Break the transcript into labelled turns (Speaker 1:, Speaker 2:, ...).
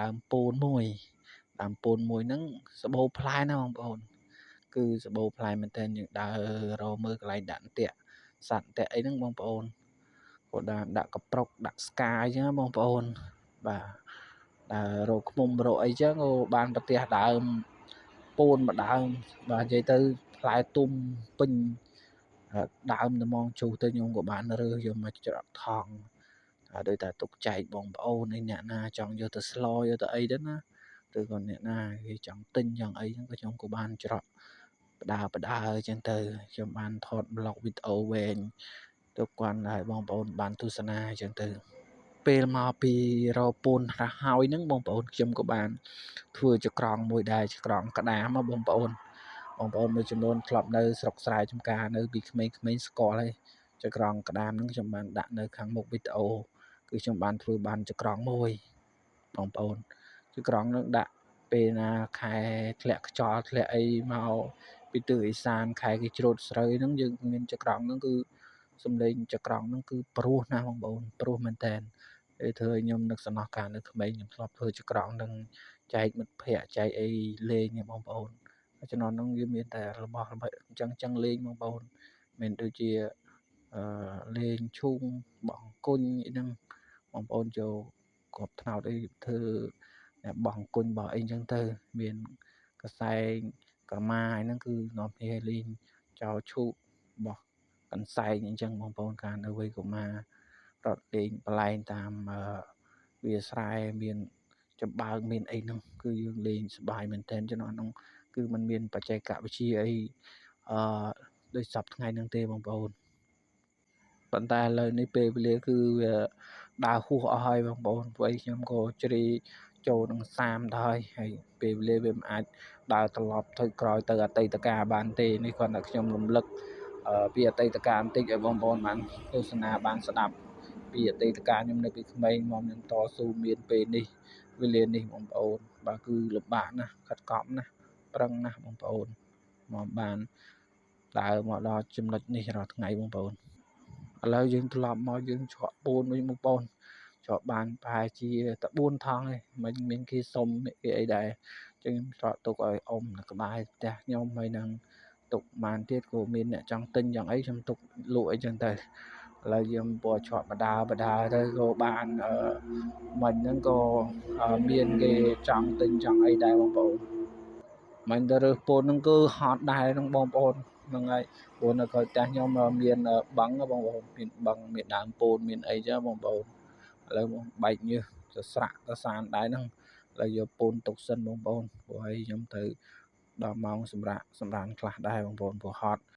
Speaker 1: ដើមពោនមួយដើមពោនមួយហ្នឹងសបោផ្លែណាបងប្អូនគឺសបោផ្លែមែនតើយើងដើររកមើលកន្លែងដាក់អន្ទាក់សត្វអន្ទាក់អីហ្នឹងបងប្អូនគាត់ដាក់កប្រុកដាក់ស្កាអញ្ចឹងបងប្អូនបាទដើររកឃ្មុំរកអីចឹងក៏បានប្រទះដើមពោនមួយដើមបាទនិយាយទៅផ្លែទុំពេញដើមត្មងជ្រុះទៅខ្ញុំក៏បានរើសយកមកច្រកថង់ហើយដូចតែទុកចែកបងប្អូនឯអ្នកណាចង់យកទៅស្លយកទៅអីទៅណាឬក៏អ្នកណាគេចង់ទិញចង់អីហ្នឹងក៏ខ្ញុំក៏បានច្រកបដើបដើអញ្ចឹងទៅខ្ញុំបានថតប្លុកវីដេអូវែងទុកគាត់ឲ្យបងប្អូនបានទស្សនាអញ្ចឹងទៅពេលមកពីរកពូនរះហើយហ្នឹងបងប្អូនខ្ញុំក៏បានធ្វើចក្រងមួយដែរចក្រងក្តាមបងប្អូនបងប្អូនមួយចំនួនធ្លាប់នៅស្រុកស្រែចម្ការនៅពីក្មេងៗស្គាល់ហើយចក្រងក្តាមហ្នឹងខ្ញុំបានដាក់នៅខាងមុខវីដេអូគឺខ្ញុំបានធ្វើបានចក្រងមួយបងប្អូនចក្រងនឹងដាក់ពេលណាខែធ្លាក់ខ្យល់ធ្លាក់អីមកពីទិសឦសានខែគេច្រូតស្រូវហ្នឹងយើងមានចក្រងហ្នឹងគឺសំឡេងចក្រងហ្នឹងគឺព្រោះណាស់បងប្អូនព្រោះមែនតើគេធ្វើឲ្យខ្ញុំនឹកសំណោះកាលនៅក្មេងខ្ញុំធ្លាប់ធ្វើចក្រងនឹងចែកមិត្តភ័ក្តិចែកអីលេងបងប្អូនជំនាន់ហ្នឹងវាមានតែរបស់របស់អញ្ចឹងចឹងលេងបងប្អូនមិនដូចជាអឺលេងឈូងបោះអង្គុញអីហ្នឹងបងប្អូនចូលគ្រាប់ត្នោតអីធ្វើបោះអង្គុញបោះអីអញ្ចឹងទៅមានកសែងក្រមាអីហ្នឹងគឺនាំគ្នាលេងចោលឈូកបោះកន្សែងអញ្ចឹងបងប្អូនកាលនៅវ័យកុមាររត់លេងបលែងតាមវាស្រែមានចំបើងមានអីហ្នឹងគឺយើងលេងសប្បាយមែនទែនជំនាន់ហ្នឹងគឺมันមានបច្ចេកវិទ្យាអីអឺដូចសប្តាហ៍ថ្ងៃហ្នឹងទេបងប្អូនប៉ុន្តែឥឡូវនេះពេលវេលាគឺវាដើរហួសអស់ហើយបងប្អូនព្រោះអីខ្ញុំក៏ជ្រីចូលនឹង30ដល់ហើយពេលវេលាវាមិនអាចដើរត្រឡប់ទៅក្រោយទៅអតីតកាលបានទេនេះគ្រាន់តែខ្ញុំរំលឹកពីអតីតកាលបន្តិចឲ្យបងប្អូនបានទស្សនាបានស្ដាប់ពីអតីតកាលខ្ញុំនៅពីក្មេងមកខ្ញុំតស៊ូមានពេលនេះវេលានេះបងប្អូនបាទគឺលំបាកណាស់ខិតខំណាស់ប្រឹងណាស់បងប្អូនមកបានដើរមកដល់ចំណុចនេះរាល់ថ្ងៃបងប្អូនឥឡូវយើងត្រឡប់មកយើងច្រកពូនវិញបងប្អូនច្រកបានប្រហែលជាតែ4ថង់ទេមិនមានគេសុំគេអីដែរអញ្ចឹងខ្ញុំច្រកទុកឲ្យអ៊ំនៅក្បែរផ្ទះខ្ញុំហើយនឹងទុកបានទៀតក៏មានអ្នកចង់ទិញចង់អីខ្ញុំទុកលក់អីចឹងទៅឥឡូវយើងពណ៌ច្រកបដាបដាទៅក៏បានអឺមិញហ្នឹងក៏មានគេចង់ទិញចង់អីដែរបងប្អូនមិញទៅរើសពូនហ្នឹងគឺហត់ដែរហ្នឹងបងប្អូនហ្នឹងហើយព្រោះនៅក្រោយផ្ទះខ្ញុំមានបឹងបងប្អូនមានបឹងមានដើមពោនមានអីចឹងបងប្អូនឥឡូវបងបែកញើសទៅស្រាក់ទៅសានដែរហ្នឹងឥឡូវយកពោនទុកសិនបងប្អូនព្រោះអីខ្ញុំទៅដល់ម៉ោងសម្រាប់សម្រានខ្លះដែរបងប្អូនព្រោះហត់។